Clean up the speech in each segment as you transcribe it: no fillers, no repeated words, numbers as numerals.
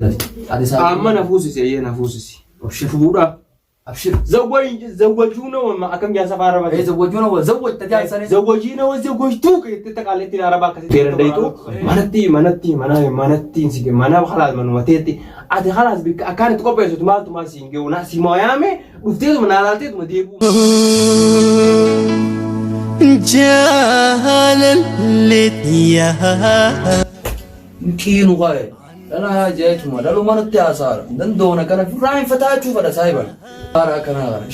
Ati saa. Amma na fuusisi eeyyee na fuusisi. Abshir. Fuudha. Abshir. Zawwajuuna wamma akkam jaansa afaan arabaa Ee jedhu. zawwajuuna wa zawwaj tajaajila isaanii. Zawwajiina wa zawwajtuu keessatti taqaaletti arabaa akkasitti. Seera dayitu manatti manatti mana manatti hin sige mana halaas manuma teetti ati halaas bikka akkaan itti qopheessitu maaltu maal siin ge'u na si mooyaame dhufteetuma naa laalteetuma deebi'u. Jaalallee Qiinu qabe. Dhala jeetuma dhaluma nutti haasaara. Dandoona kana firraa hin fataachuu fadha saayiban. Haara akkanaa kana.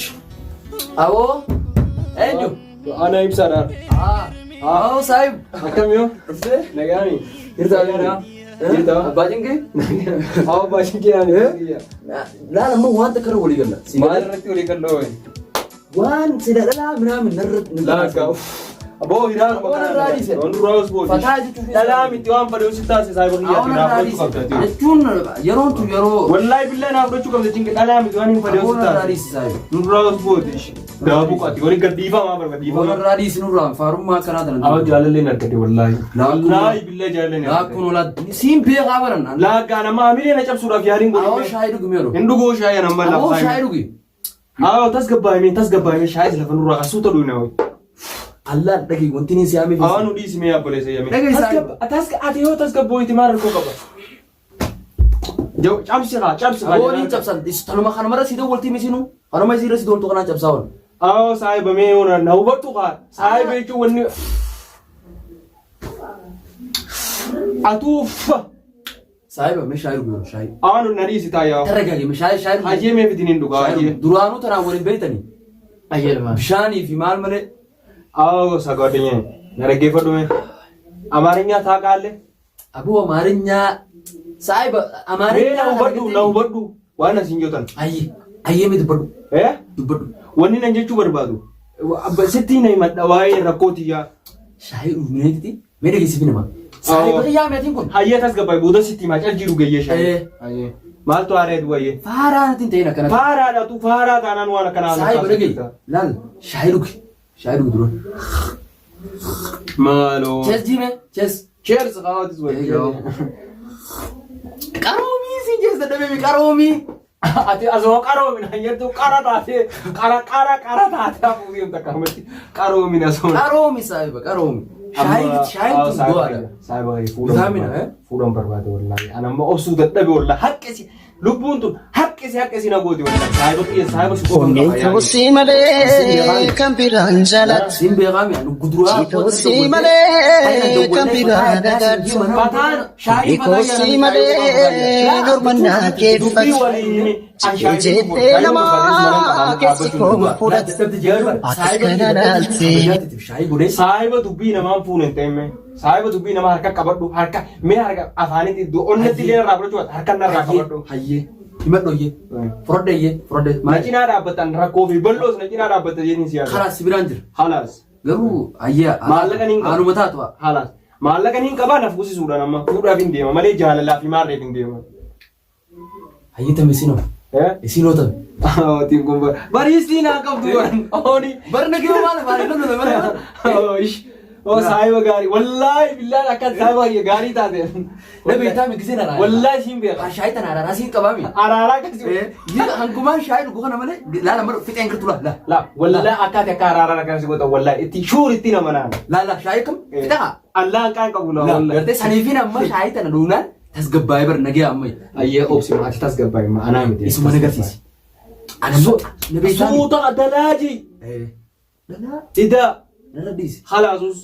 Aboo eenyu? Ana ibsaadha. Aboo saayib. Akkam yoo? Dhuftee? Nagaani. Jirtaa Nagaadha. Jirtaa. Abbaa cinqee? Abbaa abbaa cinqee ani. Laala immoo waan takka irra walii galla. Maal irratti walii galloo? Waan sila dhalaa minaamin narra Laakka. Aboo hiraar Aboo narraa dhiise. Waan duraa os booti. Fataa jechuun Dhalaa miti waan fadhe si taasise saayiba kiyyaati Aboo naaf narraa fudhachuu dhiise. qabda. Jechuun yeroon tun yeroo Wallaahi billaa naaf fudhachuu qabda cinqe dhalaa miti waan hin fadhe Aboo si narraa taasise. dhiise saayiba. Nurraa os booti. Daabuu qati wali gad dhiifamaa barba Aboo dhiifamaa. narraa dhiisi nurraan faarummaa akkanaa tana. Awwa jaalalleen argate wallaahi. Laakkuu- Wallaahi billaa jaalalleen argate. Laakkuun olaa siin beekaa baran. Laakkaa nama hamilee na cabsuudhaaf yaaliin Aboo godhe. shaayii dhugi meeroo. Hin dhugoo shaayii nama Aboo lafa. shaayii dhugi. Awwa tasgabbaa'ime tasgabbaa'ime shaayii lafa nurraa kasuuta dhuyna hoyi. Allaan dhagi wanti ni siyaamee Awwa nu dhiisi mee abboleessa yamee. Dhaga'i saayiba. Ati yoo tasgabbooyte maal rakkoo qaba? Cabsi haa cabsi haa. Aboo niin cabsan tanuma kanumarra si dawwaltii misinu kanuma isiirra si dawwaltu kanaan cabsaa oolu. Awwa saayiba mee yoo na hubadhu haa saayiba jechuun wanni. Atuu Saayiba mee shaayii dhugi yeroo shaayii. Awwa nu na dhiisi taayyaa. Tarragaage mee shaayii shaayii dhugi. Hayyee mee fidin hin dhugaa hayyee. Duraanuu tanaan waliin beektanii. Ayyee Bishaanii fi maal malee. Awwa sagadinye na dhaggeeffadhu mee. Amaarinyaa taaqaalle. Aboo Amaarinyaa saayiba Mee na Amaarinyaa. hubadhu na hubadhu waan asiin jotan. Ayyee ayyee mee dubbadhu Eh? dubbadhu. Wanni nan jechuu barbaadu. Sitti na himadha waa'ee rakkoo tiyyaa. Shaayii dhugneetiti mee dhageessifi nama. Saayiba kiyyaa meetiin kun. Hayyee tasgabbaa'e booda sitti himaa cal jiru gayyee shaayii. Eh. Hayyee. Maaltu haaree du'a hayyee. Faaraa natti hin ta'in akkanatti. Faaraadha tu faaraa taanaan waan akkanaa Saayiba dhaga'i laal shaayii dhugi shaayii dhugi dura. Maaloo. Cheers jiime cheers. Cheers qaawatis Eeyyoo. wajjin. Qaroomii siin jees dadhabee qaroomii. Ati asuma qaroomina jettu qara taatee qara qara qara taatee hafuutiin takka amatti qaroomina asuma. Qaroomi saayiba qaroomi. Shaayiin shaayiin tun du'aadha. Saayiba Vitaamina, eh? fuudhan barbaade wallaahi. Ani amma obsuu dadhabe wallaahi haqqisi lubbuun tun haqqisi haqqisi na gooti wallaahi. Saayiba kiyya saayiba si qofan qaba Onneen yaani. si malee kan biraan jaalatu. Siin beekaami anu guduraa. Siitoo malee kan biraa dhagaatu. Fataan shaayii Ikoo fataa si malee mormannaa Dubbii keeffatu. waliin Jettee namaa keessi koo fudhatu. Akkas kana laaltee. Saayiba dubbii namaan fuune hin ta'in mee. Saayiba dubbii namaa harka qabadhu harka mee harka afaanitti iddoo onnatti illee irraa fudhachuu baate harka narraa qabadhu. Hayyee. Himadhu hayyee. Fudhadhe hayyee. Fudhadhe. Na cinaa dhaabbatan rakkoo fi bal'oos na cinaa dhaabbatan jedhanii si yaadu. Karaa si biraan jira. Halaas. Garuu hayyee. Maallaqa niin qaba. Haaluma taatu haa. Halaas. Maallaqa niin qabaa naaf guusisuudhaan amma fuudhaaf hin deema malee jaalalaa fi maarreef hin deema. Hayyee tami isinoo. Eh? Isinoo tami. Ootiin kun bariisii naa qabdu baran. Ooni. Barna kiyoo maal afaan hin lolole bara. Oosh. Oo saayiba gaarii. Wallaahi billaan akka saayiba gaarii taate. Na beektaa mi giseen araaraa. Wallaahi siin beeka. Shaayii tana araaraa siin qabaami. Araaraa akkasii. Hangumaan shaayii dhugu kana malee laala mara fixeen kirtu laa laa. La wallaahi akkaati akka araaraa akkasii goota wallaahi itti shuur itti nama naan. Laa laa shaayii kam fixaa. Allaan qaan qabu la wallaahi. Gartee saniifin amma shaayii tana dhugnaan tasgabbaa'ee bar nagee amma. Ayyee obsi ati tasgabbaa'e ma anaa miti. Isuma na garsiisi. Ana immoo na beektaa mi? Suuta dalaaji. Dhalaa Idaa. narra dhiisi. Halaasus.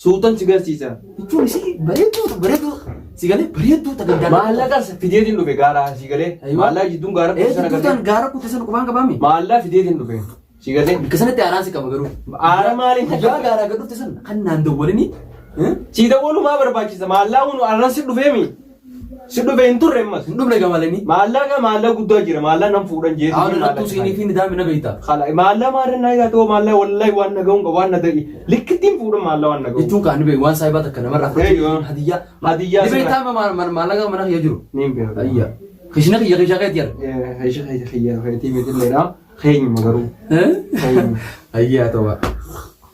Suutan si garsiisa. Jechuun isii bareedduu bareedduu si galee bareedduu tagandaa. Maallaqas fideetiin dhufe gaara si galee. Aywa. Maallaqa jidduun gaara Ee kutte sana jidduutaan galee. gaara kutte sana qubaan qabaami. Maallaqa fideetiin dhufe. Si galee. Bakka sanatti aaraan si qaba garuu. Aara maaliin Guyyaa gaaraa gad dhufte sana kan naan dawwalini. Si dawwalu maa barbaachisa? Maallaqni kun arran si dhufeemi. Si dhufe hin turre ammas. Hin dhufne gamalanii. Maallaqa maallaqa guddaa jira. Maallaqa nan fuudhan jeetii. Haala nattuu siinii fi nidaami na beekta. Khala maallaqa maarra naa yaatoo maallaqa wallahi waan na ga'uun qabu waan na ta'e likkittiin fuudhan maallaqa waan na ga'uun. Jechuun kaan ni beeku waan saayibaa takka namarraa Eeyyoo. fudhachuu hadiyyaa. Hadiyyaa Ni beektaa maallaqa mana kiyya jiru. Niin beeku. Ayya. Kishina kiyya kishaa keetti jira. Keesha keesha kiyya keetii mitiilleedha. Keenyuma garuu. Keenyuma. Ayya haa ta'u.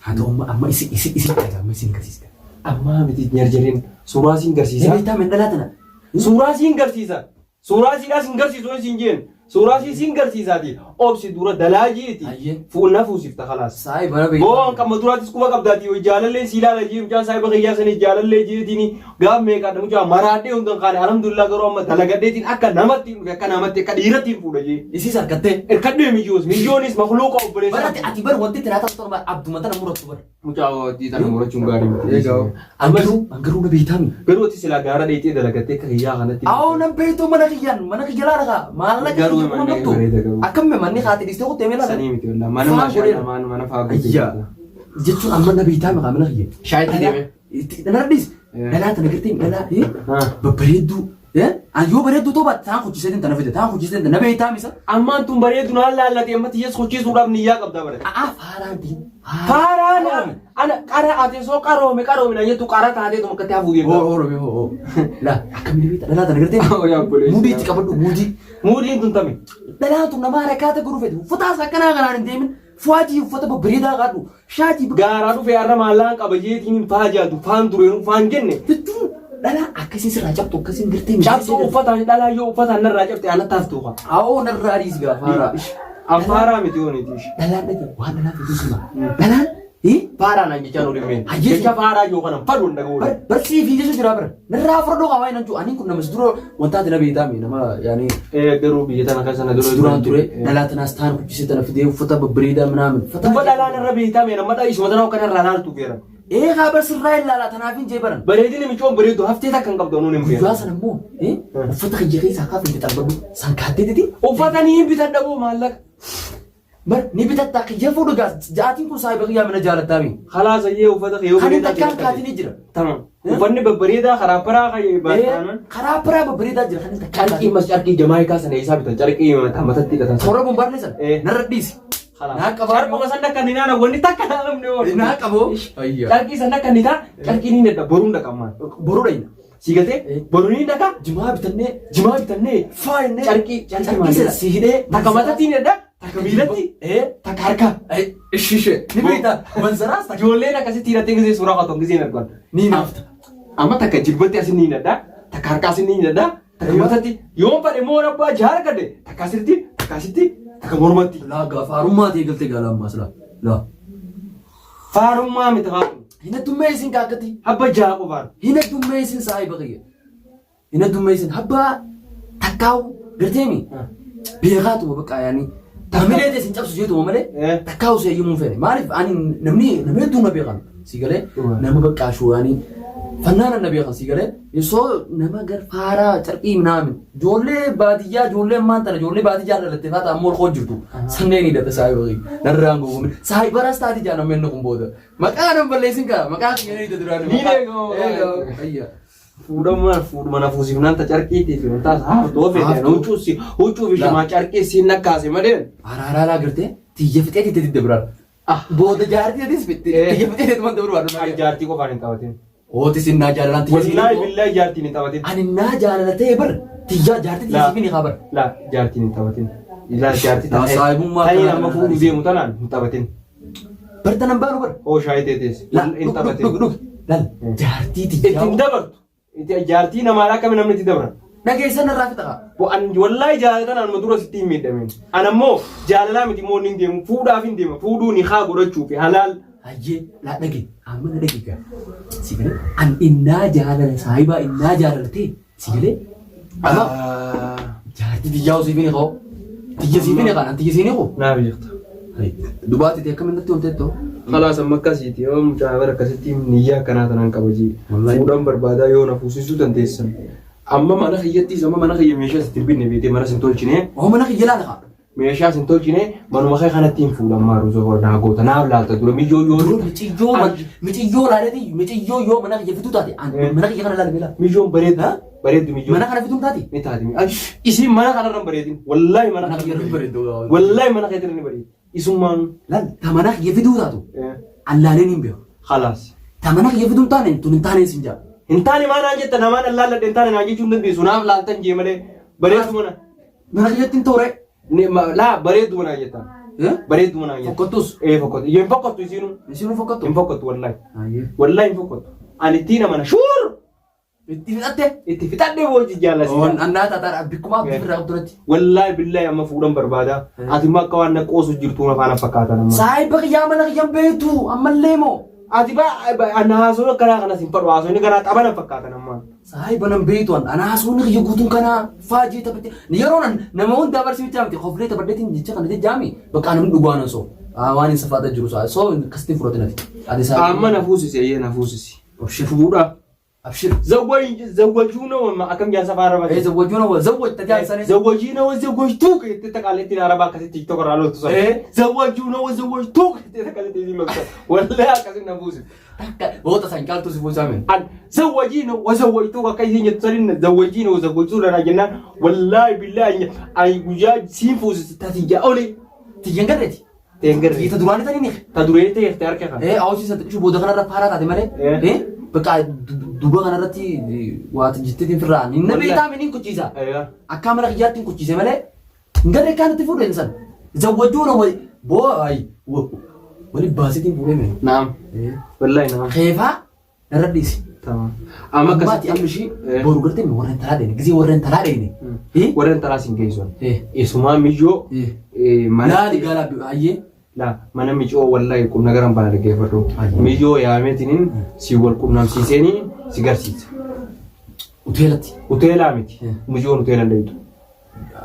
Haa ta'u amma amma isin isin isin dhagaa amma isin garsiista. Ammaa miti jarjarin suuraa siin Ni garsiisa. beektaa min dhalaa tana. Suuraa siin garsiisa. Suuraa siidhaa sin garsiisu waan siin jeen. Suuraa sii sin garsiisaati. Obsi dura dalaajiiti. Ayyee. Fuuna fuusifta khalaas. Saahiba na beektaa. Boo kan maduraatis quba qabdaati yoo jaalallee sii ilaala jee mucaan saahiba kiyyaa sanis jaalallee jeetiin gaaf meeqaadha mucaa maraadhee hundan kaane alhamdulillah garuu amma dalagadheetiin akka namatti dhufe akka namatti akka dhiiratti hin fuudha jee. Isiis harkattee. Irkadhee miyyoos miyyoonis makluuqa obboleessa. Barate ati bar wanti itti naataa torba abduma tana murattu bar. Mucaa hojii tana murachuun gaarii miti. Egaa. Angaruu angaruu na beektaami. Garuu ati silaa gaara dheexee dalagattee akka kiyyaa kanatti. Awoo nan beektuu mana kiyyaan mana kiyya laala kaa maallaqa Garuu kiyya kuma manni qabdu. bareeda garuu. Akkam manni haati dhiistee kuttee mee laala. Sanii miti wallah mana Faa maashaa godheera. lamaan mana faa guutuu. Ayyaa. Jechuun amma na beektaami kaa mana kiyya. Shaayitti deeme. Nana dhiis. Eh. Dhalaa tana gartee dhalaa Ah. babbareedduu. An yoo bareedduu ta'uu baatte taan hojjiseetiin tana fide taan hojjiseetiin na beektaami isa. Ammaan tun bareedu naan laallate amma tiyyees hojjechuudhaaf niyyaa qabdaa bare. A'aa faaraan tiin. Faaraan ana qara ati soo qaroome qaroome na jettu qara taateetuma akkatti hafuu deemta. Hoo hoo hoo hoo. La akkamitti beekta dhalaa tana gartee. Oh, yaa obboleessa. Muudii itti qabadhu muudii. Muudiin tun tami. Dhalaan tun nama harakaata godhu fedhe uffataas akkanaa kanaan hin deemin fuwaajii uffata babbareedaa qaadhu shaatii Gaaraa dhufee har'a maallaan qaba jeetiin hin faajaatu faan dureenuu faan jenne. jechuun dhalaa akkasiin sirraa cabxu akkasiin gartee Cabsuu uffataan dhalaa yoo uffataan narraa cabxe anatti haftuu qaba. Awoo narraa dhiis gaa faaraa. An faaraa miti yoo niiti. Dhalaan dhage waan dhalaa fedhu sima. Dhalaan Faaraa naan jechaa nuuf himmeen. Hayyee. Jecha faaraa yoo kanan fadhu hin dhaga'u. Barsii fi jecha jira bara. Narraa fudhadhuu qabaa hin anju. Ani kun namas dura wanta ati na beektaami nama yaani Garuu biyya tana keessa na dura duraan ture dhalaa tanaas taan hojjisee tana fidee uffata babbareedaa minaamin. Uffata dhalaa narra beektaame nama dha isuma tana akka narraa laaltu feera. Ee haa barsirraa ilaala tanaaf hin jee baran. Bareedini micoon bareedu haftee takka hin qabdu nuun hin beeku. Guyyaa sana immoo uffata kiyya keessaa kaafee xarbadhu san kaattee titi. Uffata ni hin bitadha boo maallaqa. Bar ni bitatta kiyya fuudhu gaas ja'aatiin kun saahiba kiyyaa mina jaalattaami. Khalaas ayyee uffata kee yoo Kan hin bareedaa takkaan ta'e kaatinii jira. Tamam. Uffanni babbareedaa karaa paraa kan baataanan. Karaa biraa babbareedaa jira kan hin takkaan Carqii mas carqii Jamaayikaa sana eessaa bitan carqii mataa matatti hidhatan sana. Toora bombaarlee sana Eh. narra dhiisi. Khalaas. Naa qabaa. Carquma sana kan inni naana wanni takka naa namni oolu. Naa qaboo. Ayya. Carqii sana kan inni taa carqii ni dhadha boruun dhaqamaan. Boruu dhayna. Si galtee boruun ni dhaqa Jimaa bitannee jimaa bitannee faayannee carqii carqii carqii maal sana si hidhee takka matatti ni dhadha takka miilatti takka harkaa. Ishishee ni beektaa manzaraas takka Ijoolleen akkasitti hidhattee gisee suuraa qaton giseen argan. ni naafta. Amma takka jilbatti asin ni hidhadha takka harkaa asin ni hidhadha takka matatti yoon fadhe moo rabbaa jaha argadhe takka asirratti takka asitti takka mormatti. Laa gaafa ta'e galtee gaala ammaa silaa. Laa. Faarummaa miti haa kun. Hin addummaa isin kaakkati. Habba jaha qofaan. Hin addummaa isin saahiba kiyya. Hin addummaa isin habba takkaawu garteemi. Beekaatuma bakka yaani. Tamilee ta'e isin cabsu jeetuma malee takkaawu si eeyyamuu fedhe. Maaliif ani namni namni hedduun na beekan si galee nama bakka ashuu yaani fannaana na beekan si galee soo nama gar faaraa carqii minaamin ijoollee baadiyyaa ijoollee ammaan tana ijoollee baadiyyaa dhalatte faata ammoo olkoo jirtu sanneen hidhata saahiba kiyya narraan gowwoomne saahiba ras taati jaa namni inni kun booda maqaa nan balleessin kaa maqaa kiyya ni hidha duraan Ni beekama. Ayya. Fuudhamaan fuudhuma na fuusifnaan ta carqiitii fi wantaas haftoo fedhe huccuu si huccuu fi shimaa carqii siin nakkaase malee. Araaraa laa gartee tiyya fixee tiyya didda biraan. Booda jaartii atis tiyya fixee tiyya wanta barbaadu. Ani jaartii qofaan hin taphatin. Ooti sin naa jaalalaan tiyya siin. Wallaahi billaahi jaartiin hin taphatin. Ani naa jaalala ta'e bar tiyya jaartii tiyya siifin haa bar. Laa jaartiin hin taphatin. Laa jaartii Laa saahibummaa ta'ee kanaa amma fuudhu deemu tanaan hin taphatin. Bar tanan baanu bar. Oo shaayii teetees. Laa Hin taphatin. dhug dhug lal jaartii tiyya. Ittiin dabartu. Jaartii namaadha akkami namni itti dabra. Dhageessan irraa fixa. An wallaahi jaalatan anuma dura sitti hin miidhameen. An ammoo jaalalaa miti immoo inni deemu fuudhaaf hin deema fuudhuu ni haa godhachuu fi halaal. Hayyee laa dhage amma na dhage gaa. Si galee an innaa jaalala saahibaa innaa jaalala ta'e si galee. Amma jaartii tiyyaa osoo hin ka'u. Tiyya siifin kaan an tiyya siin koo. Naa beekta. Dubaatti ta'e akkamiin natti olteettoo? Khalaas amma akkasiiti yoo mucaa bara akkasitti niyyaa akkanaa tanaan qaba jee. Wallaahi. Fuudhaan barbaadaa yoo na fuusisuu dandeessan. Amma mana kiyyattis amma mana kiyya meeshaa sitti hin binne beetee mana sin tolchine. Oo mana kiyya laala kaa. Meeshaa sin tolchine manuma kee kanatti hin fuudhan maaru naa goota naaf laalta dura miyyoo yoo Dura miciyyoo miciyyoo laaleeti miciyyoo yoo mana kiyya fiduu taate an mana kiyya kana laale beela. Miyyoon bareeddu bareeddu miyyoo. Mana kana fiduun taate. Ni taati. Isiin mana kanarra hin bareedin. Wallaahi mana Mana kiyya irra hin bareeddu. Wallaahi mana keetirra ni bareeddi. Isummaan. Laal ta mana kiyya fiduu taatu an laaleen hin beeku. Khalaas. Ta mana kiyya fiduun taane tun hin taaneen sin jaa. Hin taane maa naan jetta namaan an laalladhe hin taane naan jechuu hin dandeessu naaf laaltan jee malee bareeddu mana. Mana kiyyatti hin toore. Laa bareeddu mana jetta. Bareeddu mana jetta. Fokkottus. Ee fokkottu. Hin fokkottu isiinuu. Isiinuu fokkottu. Hin fokkottu wallaahi. Wallaahi hin fokkottu. Ani ittiin amana shuur. Itti fixatte. Itti fixadhee boojii jaalasi. On annaa taataa bikkuma abdii irraa qabduratti. Wallaahi billaahi amma fuudhan barbaada. Ati immoo akka waan na qoosu jirtu na faana fakkaatan amma. Saahiba kiyyaa mana kiyyan beektu ammallee moo. Ati ba ana haasoo akkanaa kanas hin fadhu haasoo inni kanaa xabana fakkaatan amma. Saahiba nan beektu an ana haasoo kiyya guutuun kanaa faajii taphate. Yeroo nan nama hundaa barsiifachaa miti koflee taphadheetiin jecha kana jechaami bakka namni dhugaa nan soo. Waan hin safaata jiru saa soo akkasitti fudhate nati. Ati saahiba. Amma na fuusisi eeyyee na fuusisi. Abshir. Fuudha. Abshir. Zawwajuuna wamma akkam jaan safaa arabaa. Ee zawwajuuna wa zawwaj tajaan sanii. Zawwajiina wa zawwajtuu jettee taqaaleettiin arabaa akkasitti tiktok irraa loltu sana. Eh. Zawwajuuna wa zawwajtuu jettee taqaaleettiin loltu sana. Wallahi akkasiin na buusif. Takka boota san caaltuu si buusaa min. An zawwajiina wa zawwajtuu akka isiin jettu saniin zawwajiina wa zawwajtuu lanaa jennaan wallahi billahi ani guyyaa siin fuusisi tatiyyaa oli. Tiyyan garreeti. Teengarri. Tiyya duraanii taniin hiike. Ta duree ta'e harka kan. Ee awwaasi isa xiqqishu booda kanarra faaraa taate malee. Eh. Ee bakka duuba kanarratti waa jetteetiin firraa. Inni Wallahi. beektaa miniin kuchiisa. Ayyaa. Akka amala kiyyaatti hin kuchiise malee. Hin garree kaan itti fuudhe san. Zawwajuuna wayi boo ayi wali baaseetiin fuudhee mee. Naam. Wallahi naam. Keefaa Narra dhiisi. Tamam. Amma Ammaati akkasitti amma ishii Eh. boru gartee warra intalaa dheene gisee warra intalaa dheene. Eh? Warra intalaa siin geessuun. Eh. Eessumaa miyyoo Eh. mana Laali gaalaa ayyee. La mana micoo wallahi qubna garan bana dhaggeeffadhu. Ayyee. Miyyoo yaameetiniin si wal qunnamsiiseenii si garsiisa. Hoteelatti. Hoteelaa miti. Eh. Miyyoon hoteela hin deemtu.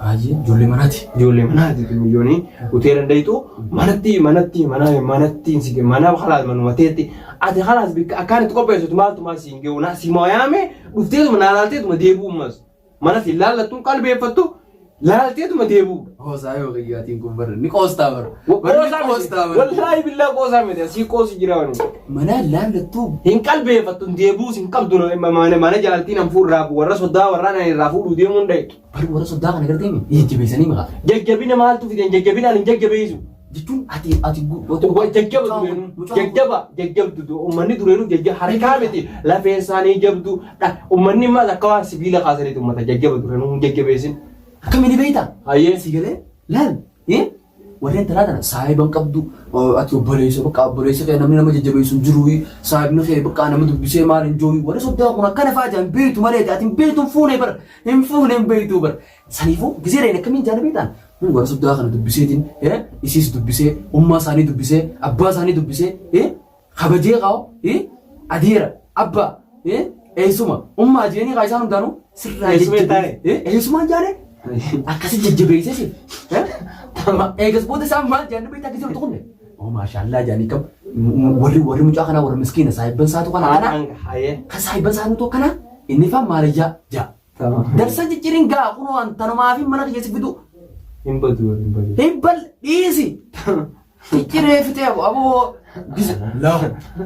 Ayyee ijoollee manaati. Ijoollee manaati miyyoonii hoteela hin deemtu manatti manatti mana manatti si mana halaas manuma teetti ati halaas bikka akkaan itti qopheessitu maaltu maal siin ge'u na si mooyaame dhufteetuma naa laalteetuma deebi'u ammas mana si laallattuun qalbeeffattu laalteetuma deebi'u. Hoosaa yoo kiyyaatiin kun bara ni qoostaa bara. Bara ni Qoosaa miti. qoostaa bara. Wallaahi billaa qoosaa miti asii qoosi jira wani. Mana laallattuu Hin qalbeeffattu hin deebi'uus hin qabdu mana mana jaaltiin an fuudhaa warra soddaa warra ani irraa fuudhuu deemuun dhayitu. bari warra soddaa kana gartee mi jajjabeessanii maqaa. Jajjabina maaltu fideen jajjabinaan hin jajjabeessu. Jechuun ati ati Jajjaba dureenuu jajjaba jajjabdu uummanni dureenuu jajjaba harkaa miti lafeen isaanii jabdu uummanni maal akka waan sibiila kaasaniitu uummata jajjaba dureenuu hin jajjabeessin. Akkamiin beektaa? Hayyee. Si galee laal warreen talaa tana saahiba hin qabdu ati obboleessa bakka obboleessa kee namni nama jajjabeessu hin jiru saahibni kee bakka nama dubbisee maal hin jiru warri soddaa kun akkana fa'aa jiran beektu malee ati hin beektu hin fuune bara hin fuune hin beektu bara saniifuu gisee reena akkamiin jaala beektaan warra soddaa kana dubbiseetiin isiis dubbisee ummaa isaanii dubbisee abbaa isaanii dubbisee kabajee kaa'u adeera abbaa eessuma ummaa jeeni kaa isaan hundaanuu sirraa Eessuma hin taane? eessumaan jaale akkasi jajjabeessee si eegas booda isaan maal jaanni beektaa akkasii walitti kunne oo maashaallaa jaanii kam warri warri mucaa kanaa warra miskiina saahibban isaatu kana kana Hayyee. kan saahibban isaatu kana inni faa maalayyaa jaa darsa jijjiirin gaa kunoo an tanumaa fi mana kiyya si fidu Hin badu hin badu. hin bal dhiisi Cicciree fixee abo aboo gisa laa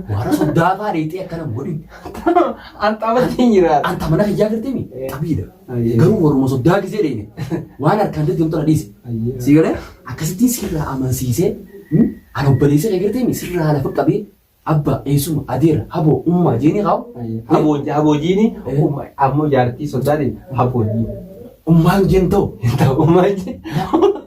warra soddaa faa dheexee akkana godhin. An taphatti hin jiraatu. Anta mana kiyyaa gartee mi Eh. xabiidha. Ayyee. Garuu warruma soddaa gisee dheene waan harkaan deddeemtu na dhiise. Ayyee. Si galee akkasittiin sirraa amansiisee an obboleessa kee gartee mi sirraa lafa qabee Abba, eessuma, adeera, haboo, ummaa jeeni kaa'u. Haboojiini Eh. ammoo jaartii soddaatiin haboojii. Ummaan jeen ta'u. Hin ta'u ummaa jee.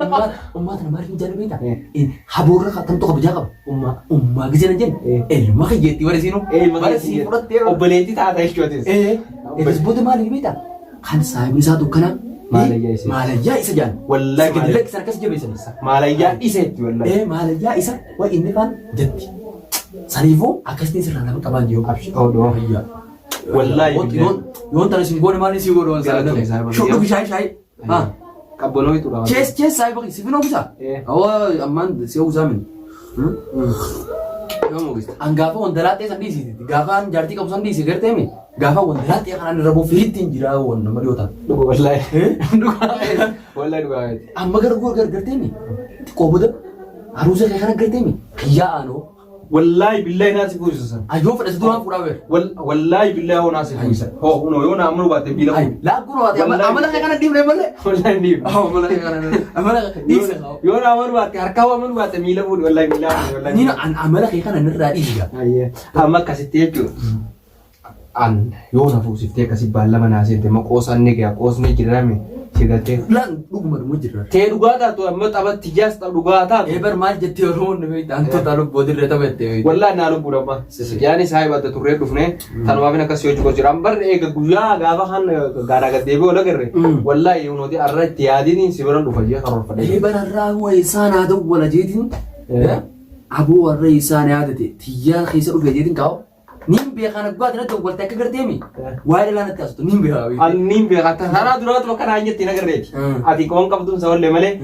Ummaa ummaa tana maaliif hin jaallu beektaa? Eh. Haboorra kamtu kabajaa qaba. Ummaa. Ummaa gisee nan jenne. Eh. Ilma kiyyeetti bara isiinuu. Ilma Bara sii fudhattee. Obboleettii taata jechuutis. Eh. Eegas booda maaliif beektaa? Kan saahibni isaa dukkanaa. Maalayyaa isa. Maalayyaa isa jaan. Wallahi Gadi maalayyaa. lakkisan akkas jabeessan. Maalayyaa isa itti wallahi. Eh maalayyaa isa wa inni faan jetti. Saniifuu akkasitti sirraa nama qabaan jiru. Abshi odoo. Fayyaa. Wallahi Yoon yoon tana sin goone maal si godhu waan Galatoomi saahiba. Shuudhu bishaan shaayii. Ha. Qabbanoo itti qaba. Chees chees saahiba si finoo bisa. Eh. Awwa ammaan si uwwisaa min. Yoom oogista? An gaafa wandalaaxee san dhiisi gaafa an jaartii qabu san dhiisi gartee mi gaafa wandalaaxee kanaan irra boo firiitti hin jira waan nama dhiyoo ta'a. Dhuga wallahi. Dhuga. Wallahi dhuga. Amma gara gara gartee mi xiqqoo booda aruusa kee kana gartee mi kiyyaa aanoo Wallahi billahi naasi fuusisan. ayyoo fedhasi duraan fuudhaa beer. Wallahi billahi hoo naasi fuusisan. Hoo hunoo yoo naa amanu baatte biila Ay, laakkuu waate amala kee kana dhiifne malee. Wallahi ni. Amala kee kana amala dhiise. Yoo naa amanu baatte harkaa hoo amanu baatte miila fuudhi wallahi miila fuudhi wallahi. Ni an amala kee kana nirraa dhiiga. Ayyee. Amma akkasitti jechuudha. An yoo na fuusiftee akkasi baallama naa seente ma qoosaan ni ga'a qoosni jirame Si galtee. Laan dhuguma dhuma jirra. Tee dhugaa taatu amma taphatti jaas dhugaa taatu. Eebar maal jettee Oromoon ni beekta hantuuta lubbuu dirree tapha jettee beekta. Wallaahi naa lubbuudha amma. Yaani saahiba adda turree dhufne tanumaafin akkas yoo jikoo jira. Bar eega guyyaa gaafa kan gaaraa gad deebi'ee wal agarre. Wallaahi nuti arra itti yaadini si biran dhufa jee karoorfadhe. Eebar har'aa huwa isaan haa dawwala jeetiin. Aboo warra isaan yaadate tiyyaa keessa dhufe jeetiin kaa'u. Niin beekaa na gubaati na dawwalte akka garteemi. Waa'ee dhalaa natti haasoftu niin beekaa. Ani niin beeka. Taraa duraatu akka naan jetti hin agarreeti. Ati qoon qabduun sa wallee malee.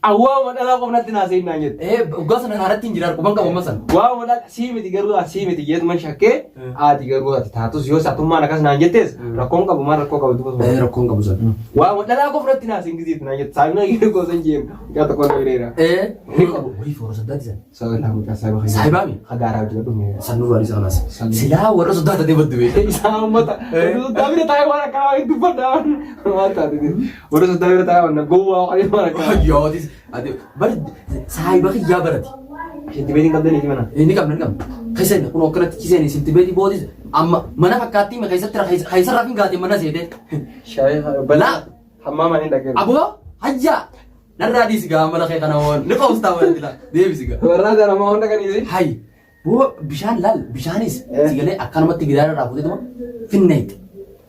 Awwaama dhalaa qofa natti naasee naan jette. Ee dhugaa sana haaratti hin jiraar quban qabu amma sana. Waama dhalaa sii miti garuu sii miti jeetuman shakkee ati garuu ati taatus yoo saatummaan akkas naan jettees rakkoon qabu maal rakkoo qabu dubbatu. Ee rakkoon qabu sana. Waama dhalaa qofa natti naasee hin naan jette. Saayinaa gidduu gosa hin jeemu. Mucaa tokko na bireera. Ee ni qabu. Wayii foora saddaati sana. Saayinaa mucaa saayiba kan. Saayibaa mi? Hagaaraa hojii dhumee. San nurraa dhiisa kanaas. Silaa warra soddaa tatee baddu beekta. Isaa uummata. Warra soddaa bira taa'ee waan akkanaa waan dubbadha. Waan taate. Warra soddaa bira taa'ee waan gowwaa waan waan akkanaa. Yootis ati bari saayiba kiyyaa barati. Shintibeetiin qabdanii fi mana. Ni qabna ni qabna. Keessa inni kun akkanatti chiseen sintibeetii bootis amma mana fakkaattii keessatti keessa rafin gaate mana seete. Shaayii Laa hammaama ni dhaggeeffatu. aboo hayyaa narraa dhiisi gaa amala kee kana waan ni qoostaa waan dila deebisi gaa. Warraa jalamaa hunda kan isi. Hay boo bishaan laal bishaanis sigalee akkanumatti gidaara irraa fuuteetuma finneeyta.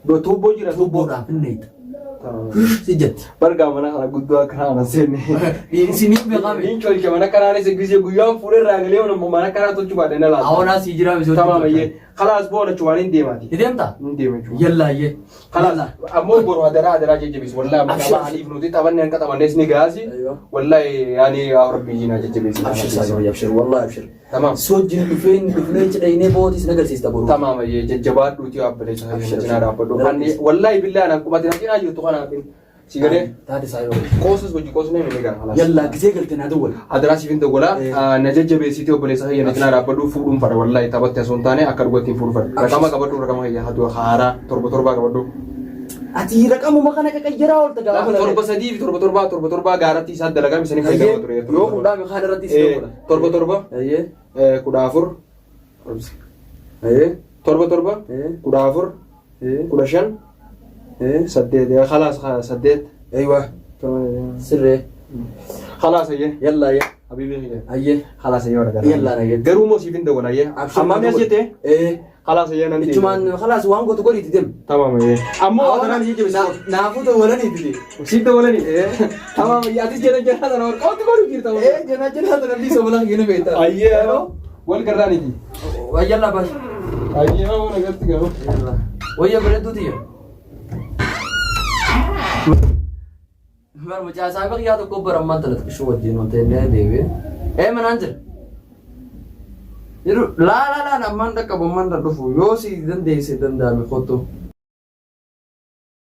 Tuubboo jira tuubboo. Tuubboodhaan finneeyta. Si jetti. Bargaa mana kana guddoo akka kana seenne. Isiniin beekame. Niin colche mana kanaanis gisee guyyaan fuudhee irraa galee mana kanaa tolchuu baadhee na laata. Awonaa sii jiraa misoo. Tamaam ayyee. Kalaas boona chuwaan hin deemaati. Ni deemtaa? Hin deema jechuudha. Yallaa ayyee. Kalaas ammoo boru hadaraa hadaraa jajjabeessi. Wallaahi amma Abshir. qaba haliif nuti taphanne hanqa taphannes ni gaasi. Aywa. Wallaahi yaani rabbii jiinaa jajjabeessi. Abshir saayiba abshir wallahi abshir. Tamaam. Soojjin dhufeen dhufnee cidhaynee bootis nagarsiista boru. Tamaam ayyee jajjabaadhuuti abbalee Abshir. cinaa dhaabbadhu. Ani wallaahi billaa anaan qubate na cinaa jirtu kanaaf si galee Taate saayiba. qoosas hojii qoosnee mini gara kalaas. Yallaa gisee galte naa dawwal. Hadaraa siif hin dawwalaa na jajjabeessitee obboleessa kiyya na cinaa dhaabbadhu fuudhuun fadha wallaahi taphatti osoo hin taane akka dhugattiin fuudhu fadha. Raqama qabadhu raqama kiyya hadu haaraa torba torbaa qabadhu. Ati raqamuma kana qaqayyaraa oolta gaafa 7 3 fi 7 7 7 7 gaaratti isaa dalagaa misanii fayyadamaa ture. Yoo fuudhaa kaan irratti si dawwala. 7 7 Ayyee. 14 Ayyee. 7 7 14 15 8 خلاص 8. Aywa. Sirree. خلاص ayyee. Yallaa ayyee. Habibi kiyya. Ayyee. خلاص ayyee warra Yallaa ayyee. Garuu moo siif hin dawwala ayyee. Hammaami as jettee? Ee. خلاص ayyee nan Ichumaan khalaas waan gootu godhiiti deem. Tamam ayyee. Ammoo wadanaan ishee jibisa. Naafuu dawwalaniiti. Siif dawwalani. Tamam ayyee atis jedhan jedhan sana warra qabattu godhu jirta. Ee jenaa jenaa sana dhiisoo mana keenya beekta. Ayyee wal garraaniti. Yallaa baas. Ayyee waan agarti garuu. Wayya bareedduu tiyya. Bar mucaa saayiba kiyyaa tokko bara ammaan tana xiqqishuu wajjin wanta inni deebi'e. Ee manaan jira. Yeroo laa laa laa ammaan dhaqqabu ammaan dhufu yoo si dandeesse danda'ame kottu.